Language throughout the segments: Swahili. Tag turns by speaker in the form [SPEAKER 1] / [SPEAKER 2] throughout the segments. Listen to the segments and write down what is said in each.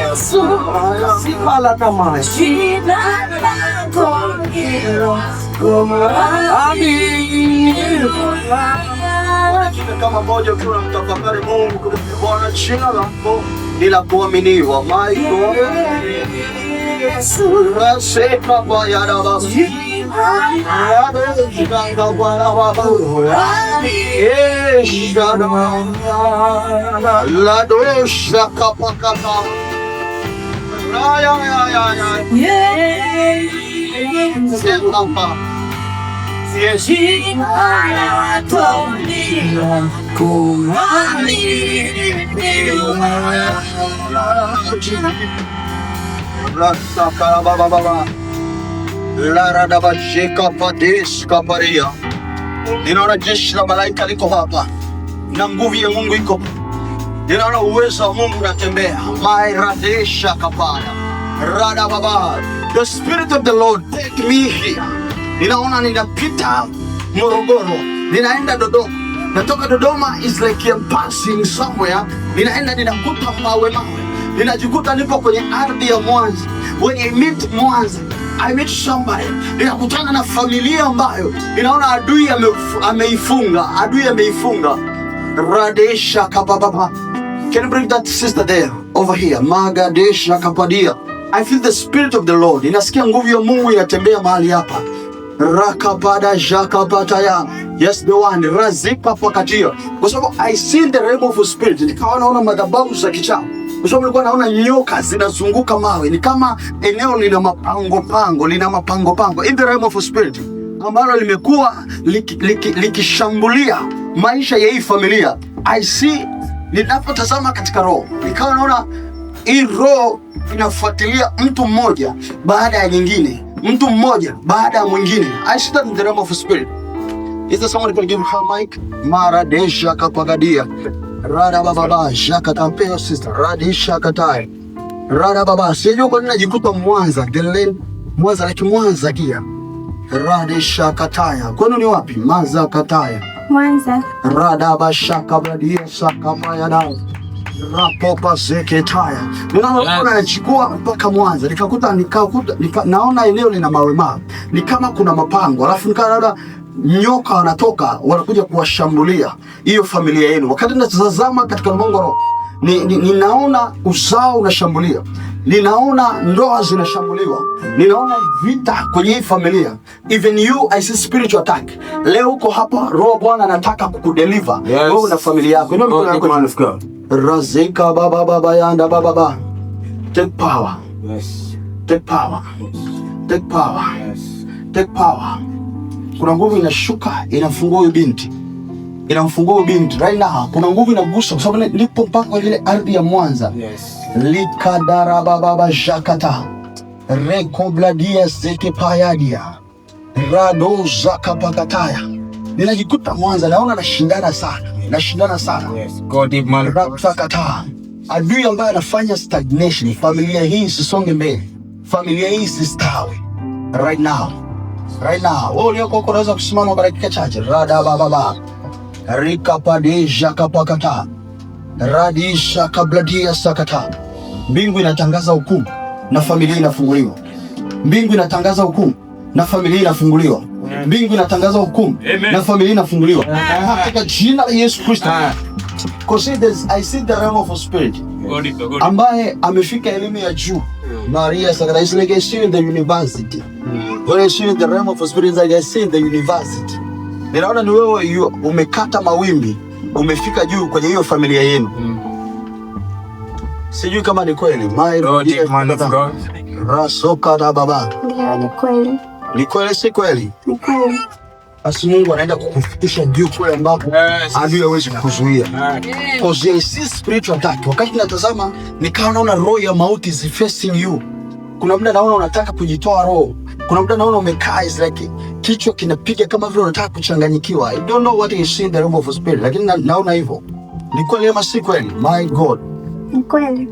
[SPEAKER 1] Yesu,
[SPEAKER 2] Sipala kama
[SPEAKER 1] jina lako ndilo kuaminiwa.
[SPEAKER 2] Dakika kama moja ukiwa unamtafakari Mungu, kumwambia Bwana, jina lako ni la kuaminiwa. My God.
[SPEAKER 1] Yesu,
[SPEAKER 2] Raseka bayana basi.
[SPEAKER 1] jina lako kuaminiwa.
[SPEAKER 2] La dosha kapakata. Raya ya ya ya.
[SPEAKER 1] Yesu,
[SPEAKER 2] Sema.
[SPEAKER 1] jina lako ndilo kuaminiwa.
[SPEAKER 2] Rasa karababa baba. La radaba sheka padesh kaparia. Ninaona jeshi la malaika liko hapa na nguvu ya Mungu iko. Ninaona uwezo wa Mungu unatembea. My radesha kapaya. Rada baba. The spirit of the Lord take me here. Ninaona ninapita Morogoro, ninaenda Dodoma. Natoka Dodoma is like I'm passing somewhere. Ninaenda ninakuta mawe mawe. Ninajikuta nipo kwenye ardhi ya Mwanza. When I meet Mwanza, I meet somebody. Ninakutana na familia ambayo ninaona adui ameifunga, adui ameifunga. Radesha kabababa. Can you bring that sister there over here? Magadesha kapadia. I feel the spirit of the Lord. Ninasikia nguvu ya Mungu inatembea mahali hapa. Rakapada jakapataya. Yes, the one. Razika pakatia. Kwa sababu I see the realm of spirit. Nikawa naona madhabahu za kichawi. Kwa sababu nilikuwa naona nyoka zinazunguka mawe. Ni kama eneo lina mapango pango, lina mapango pango. In the realm of spirit ambalo limekuwa likishambulia maisha ya hii familia. I see, ninapotazama katika roho, nikawa naona hii roho inafuatilia mtu mmoja baada ya nyingine, mtu mmoja baada ya mwingine. I see that in the realm of spirit. Is there someone who can give her mic? Maradesha kapagadia. Rada baba shakatampeo sister. Radisha katai. Rada baba. Sijui kwa nini najikuta Mwanza. The land Mwanza, like Mwanza kia. Radisha kataya. Kwenu ni wapi? Maza kataya.
[SPEAKER 3] Mwanza.
[SPEAKER 2] Radaba shaka bradia sakapaya da. Rapopa zeketaya. Ninaona nachukua mpaka Mwanza. Nikakuta naona eneo lina mawe mawe. Ni kama kuna mapango. Alafu nikaona nyoka wanatoka wanakuja kuwashambulia hiyo familia yenu. Wakati natazama katika ulimwengu wa roho, ninaona uzao unashambulia, ninaona ndoa zinashambuliwa, ninaona vita kwenye hii familia. Even you, I see spiritual attack. Leo uko hapa, roho Bwana anataka kukudeliver wewe na familia yako. Inua mikono yako.
[SPEAKER 4] Man of God.
[SPEAKER 2] Razika baba baba yanda baba baba. Take power. Take power. Take power. Take power. Kuna nguvu inashuka inamfungua huyu binti, inamfungua huyu binti right now. Kuna nguvu inagusa, kwa sababu nipo mpaka ile ardhi ya Mwanza. Likadara baba jakata rekobladia zekepayadia rado zakapakataya. Ninajikuta Mwanza, naona nashindana sana, nashindana sana.
[SPEAKER 4] Yes. Go deep, man of God.
[SPEAKER 2] Rapsakata. Adui ambaye anafanya stagnation, familia hii isisonge mbele, familia hii isistawi. Right now, right now. Wewe ulioko huko unaweza kusimama kwa dakika chache. Rada baba baba. Rika padeja kapakata. Radisha kabladia sakata. Mbingu inatangaza hukumu na familia inafunguliwa. Mbingu inatangaza hukumu na familia inafunguliwa. Mbingu inatangaza hukumu
[SPEAKER 4] Amen.
[SPEAKER 2] na familia inafunguliwa katika jina la Yesu Kristo. 'Cause I see the realm of spirit
[SPEAKER 4] Go deep, go deep.
[SPEAKER 2] Ambaye amefika elimu ya juu. Maria Sagara is like I see in the university. When I see in the realm of spirit, it's like I see in the university. Ninaona ni wewe umekata mawimbi, umefika juu kwenye hiyo familia yenu. Sijui kama ni kweli. My
[SPEAKER 4] Go deep, man of God.
[SPEAKER 2] Rasoka na baba.
[SPEAKER 3] Ndio, ni kweli.
[SPEAKER 2] Ni kweli, si kweli?
[SPEAKER 3] Ni kweli.
[SPEAKER 2] Basi Mungu anaenda kukufikisha juu kule ambapo adui hawezi kukuzuia. 'Cause there is this spiritual attack. Wakati natazama nikawa naona roho ya mauti is facing you. Kuna muda naona unataka kujitoa roho. Kuna muda naona umekaa, is like kichwa kinapiga kama vile unataka kuchanganyikiwa. I don't know what is in the realm of spirit, lakini naona hivyo. Ni kweli ama si kweli? My God.
[SPEAKER 3] Ni kweli.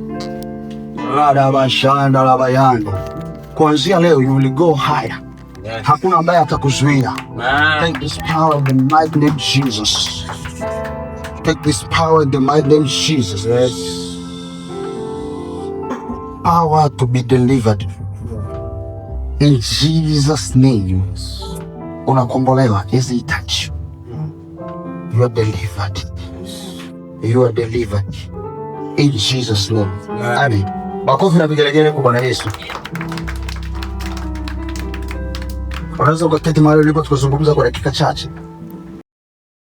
[SPEAKER 2] Radabashanda labayando. Kuanzia leo you will go higher. Hakuna ambaye atakuzuia. Take this power in the mighty name of Jesus. Take this power in the mighty name of Jesus.
[SPEAKER 4] Yes.
[SPEAKER 2] power to be delivered. In Jesus name. Unakombolewa. As he touch you. You are delivered. You are delivered. In Jesus name. Amen. Makofi na vigelegele kwa Bwana Yesu. Unaweza ukaketi mahali ulipo tukazungumza kwa dakika chache.